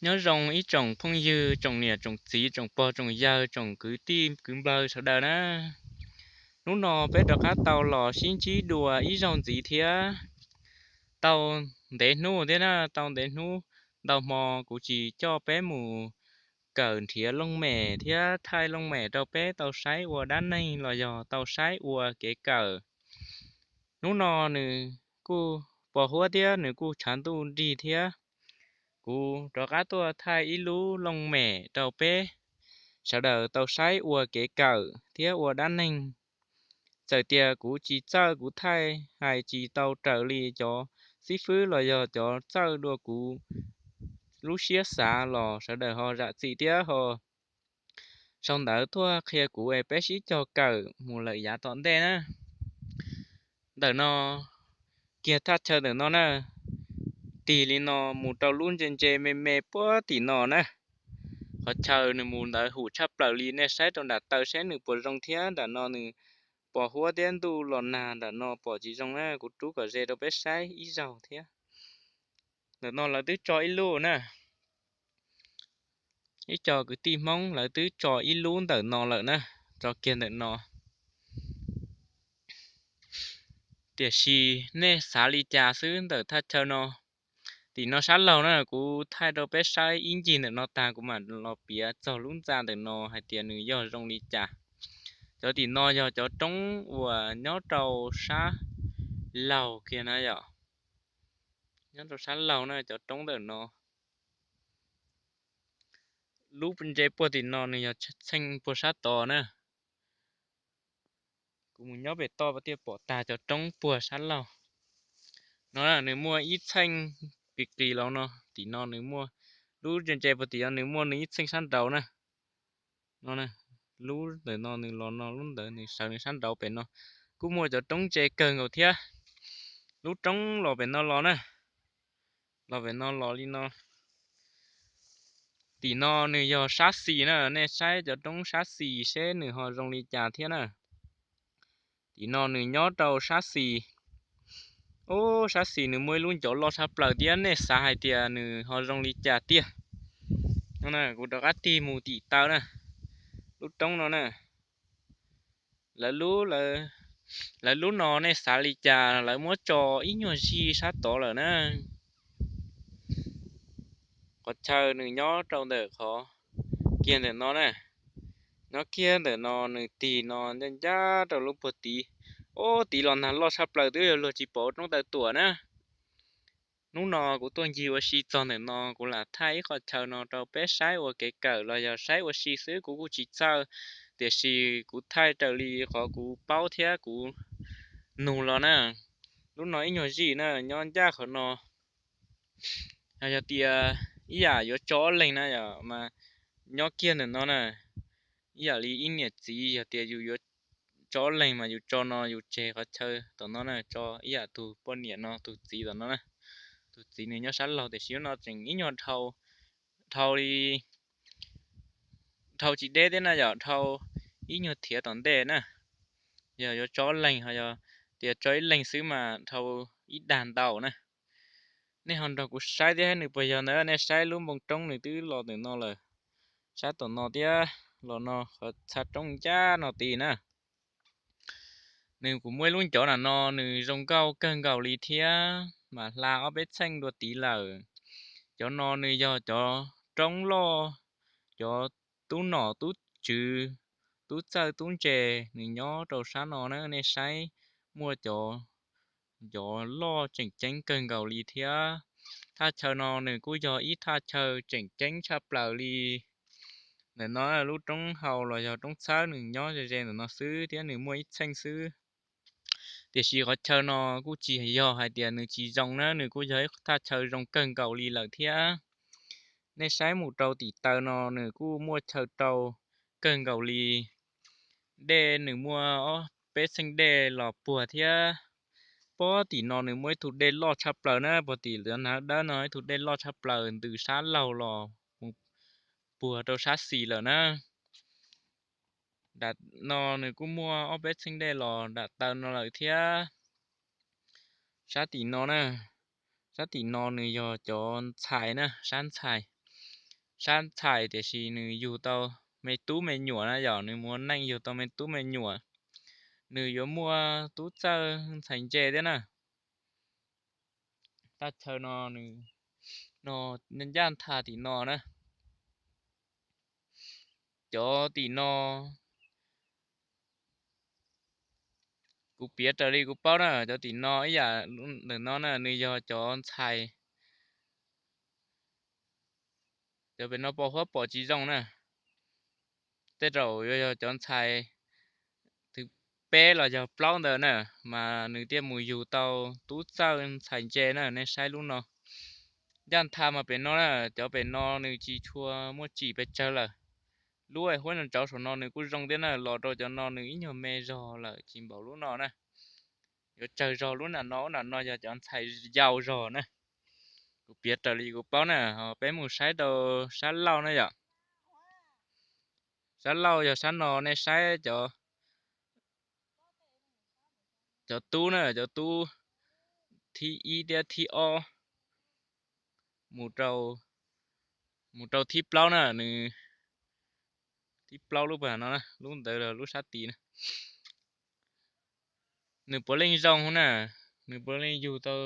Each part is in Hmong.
Nyob zoo ib tsoom phooj ywg, tsoom niam tsoom txiv, tsoom pog tsoom yawg, tsoom kwv tij kwv npawg sawv daws na. Hnub no peb rov qab tau los sib ntsib dua ib zaug ntxiv thiab. Tau ntev hnub thiab na, tau ntev hnub ntau hmo kuv tsis coj peb mus kawm nrhiav looj mem thiab thaij looj mem rau peb tau saib ua dab neeg los yog tau saib ua kev kawm. Hnub no nws kuj pos huab thiab nws kuj tshav ntuj nrig thiab, kuv rov qab tuaj thaij ib lub looj mem rau peb sawv daws tau saib ua kev kawm thiab ua dab neeg. Txawm tias kuv tsis txawj, kuv thaij hais tsis tau raws li cov xib fwb los yog cov txawj dua kuv lub siab xav los sawv daws ho zam txim thiab ho sau ntawv tuaj qhia kuv es peb sib cog kawm mus lawm yav tom ntej na. Ntawm no, kiag thaj chaw ntawm no na, tig li no mus rau lub ntse ntse me me puag tim no na. Qhov chaw nws mus ntawd hum tshaj plaws li, nej saib rau nram taw seb nws puas zoo thiab. Nram no nws pos huab thiab ntuj los nag, nram no pom tsis zoo na, kuv rub kom ze rau peb saib ib zaug thiab. Ntawm no lawv twb tso ib lub na, ib co kwv tij Hmoob lawv twb tso ib lub ntawm no lawm na, tso kiag ntawm no. Tiam sis nej xav li cas xwb ntawm thaj chaw no. Tim no sab laug na, kuv thaij rau peb saib ib ncig ntawm no tag kuv mam los piav txog lub ntxa ntawm no hais tias nws yog zoo li cas. Cov tim no yog cov roob uas nyob rau sab laug kiag na yom. Nyob rau sab laug na cov roob ntawm no. Lub ntse puag tim no nws yog txheej puag sab tod na. Kuv mus nyob pem toj thiaj pom tag cov roob puag sab laug no. Nws muaj ib txheej qis qis los no, tim no nws muaj, lub ntse ntse puag tim no nws muaj nws ib txheej sab nraud na. No, lub ntawm no nws los no, lub ntawd nws sawv nws sab nraud pem no. Kuj muaj cov roob ntse kawg nkaus thiab. Lub roob los pem no los na, los pem no los li no. Tim no nws yog sab xis na, nej saib cov roob sab xis seb nws ho zoo li cas thiab na. Tim no nws nyob rau sab xis. Ub, sab xis nws muaj ib lub ncov loj tshaj plaws thiab, nej xav hais tias nws ho zoo li cas tiag? No, kuv rov qab tig mus tim taw na, lub roob no na. Lawv lub, lawv lub no nej xav li cas, lawv muab tso ib nyuag zij sab tod lawm na. Qhov chaw nws nyob rau ntawm qhov kiag ntawm no na, nyob kiag ntawm no nws tig no ncaj ncaj rau lub puag tid. Ub, tid los nag loj tshaj plaws twb yuav luag tsis pom roob taw tuam na. Hnub no kuv tuaj ncig ua si txog ntawm no, kuv lam thaij ib qho chaw no rau peb saib ua kev kawm los yog saib ua si xwb, kuv kuj tsis txawj, tiam sis kuv thaij raws li qhov kuv paub thiab kuv nug los na. Lub no ib nyuag zij na, nyob ncaj qhov no. Yog tias ib yam yuav tso ob leeg na yom, mas nyob kiag ntawm no na, ib yam li ib niam txiv yog tias yus yuav tso ob leeg mas yus tso no, yus tseg qhov chaw tom no na, tso ib yam tus poj niam no tus txiv tom no na. Tus txiv nws nyob sab laug tiam sis lub no tseem ib nyuag dhau, dhau li, dhau tsis deb thiab na yom, dhau ib nyuag thiav tom ntej na. Yog yuav tso ob leeg, ho yog tias tso ib leeg xwb mas dhau ib dag ntau na. Nej ho nrog kuv saib thiab nws puas yog ntawd, nej saib lub npoo roob nws twb los ntawm no lawm, sab tom no thiab los no, qhov txha roob ncaj no tid na. Nws kuj muaj ib lub ncov na no, nws zoo nkauj kawg nkaus li thiab, mas hla ob peb txheej dua tid lawm. Cov no nws yog cov roob loj, cov tub nom tub tswv, tub txawj tub ntse, nws nyob rau sab no na, nej saib muaj cov ncov loj tseem ceeb kawg nkaus li thiab. Thaj chaw no nws kuj yog ib thaj chaw tseem ceeb tshaj plaws li. Ntawm no lub roob hau los yog roob txhawb nws nyob ze ze ntawm no xwb thiab nws muaj ib txheej xwb. Tiam sis qhov chaw no kuj tsis yog hais tias nws tsis zoo na, nws kuj yog ib thaj chaw zoo kawg nkaus li lawm thiab. Nej saib mus rau tim taw no nws kuj muaj chaw rau kawg nkaus li. Dej nws muaj ob peb txheej dej los puag thiab. Pob tim no nws muaj ib tug dej loj tshaj plaws na, puag tim lawv nav dawb no ib tug dej loj tshaj plaws ntws sab laug los mus puag rau sab xis lawm na. Nram no nws kuj muaj ob peb txheej dej los nram taw no lawm thiab. Sab tim no na, sab tim no nws yog cov ntxhais na, sab ntxhais. sab ntxhais tiam sis nws yug tau me tub me nyuam na yom, nws mus ua neej yug tau me tub me nyuam, nws yuav muaj tub txawj ntxhais ntse thiab na. Thaj chaw no nws, no, ncaj ntha tim no na. Cov tim no kuv piav raws li kuv paub na, cov tim no ib yam ntawm no na nws yog cov ntxhais, cov pem no pos huab pom tsis zoo na. Tej zaum yuav yog cov ntxhais thib peb los yog plaub ntawd na, mas nws thiaj mus yug tau tub txawj ntxhais ntse na. Nej saib lub no, ncaj ntha mas pem no na, cov pem no nws tsis tshua muaj tsim pes tsawg lawm. Lub huab ntsaum saum no nws kuj zoo thiab na, los rau cov no nws ib nyuag me zog lawm tsis npaum lub no na. Yuav tsawg zog lub nram no, lub nram no yog cov ntxhais yau zog na. Kuv piav raws li kuv paub na, peb mus saib rau sab laug na yom. Sab laug yog sab no, nej saib cov tub na, cov tub thib ib thiab thib ob mus rau, mus rau thib plaub na, nws, thib plaub lub pag no, lub ntawd lub sab tid na. Nws puav leej zoo na, nws puav leej yug tau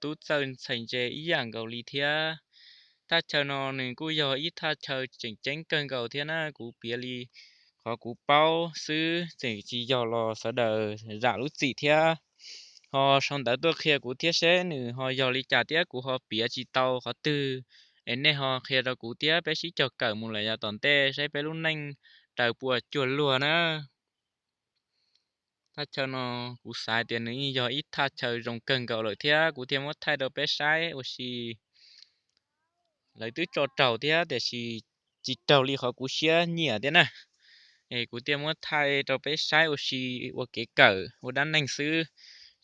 tub txawj ntxhais ntse ib yam nkaus li thiab. Thaj chaw no nws kuj yog ib thaj chaw tseem ceeb kawg nkaus thiab na, kuv piav li qhov kuv paub xwb, tseem tsis yog los sawv daws zam lub txim thiab ho sau ntawv tuaj qhia kuv thiab seb nws ho yog li cas thiab kuv ho piav tsis tau qhov twg, es nej ho qhia rau kuv thiab peb sib cog kawm mus lawm yav tom ntej saib peb lub neej raws puas cuag luag na. Thaj chaw no kuv xav tias nws yeej yog ib thaj chaw zoo kawg nkaus lawm thiab kuv thiaj muab thaij rau peb saib ua si. Lawv twb tso raug thiab tiam sis tsis raug li qhov kuv siab nyiam thiab na. Es kuv thiaj muab thaij rau peb saib ua si, ua kev kawm ua dab neeg xwb.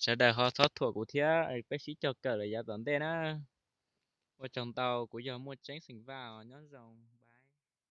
Sawv daws ho txhob thuam kuv thiab, peb sib cog kawm lawm yav tom ntej na. Ua tsaug ntau, kuv yog Muaj Tseeb xeem Vaj os, nyob zoo.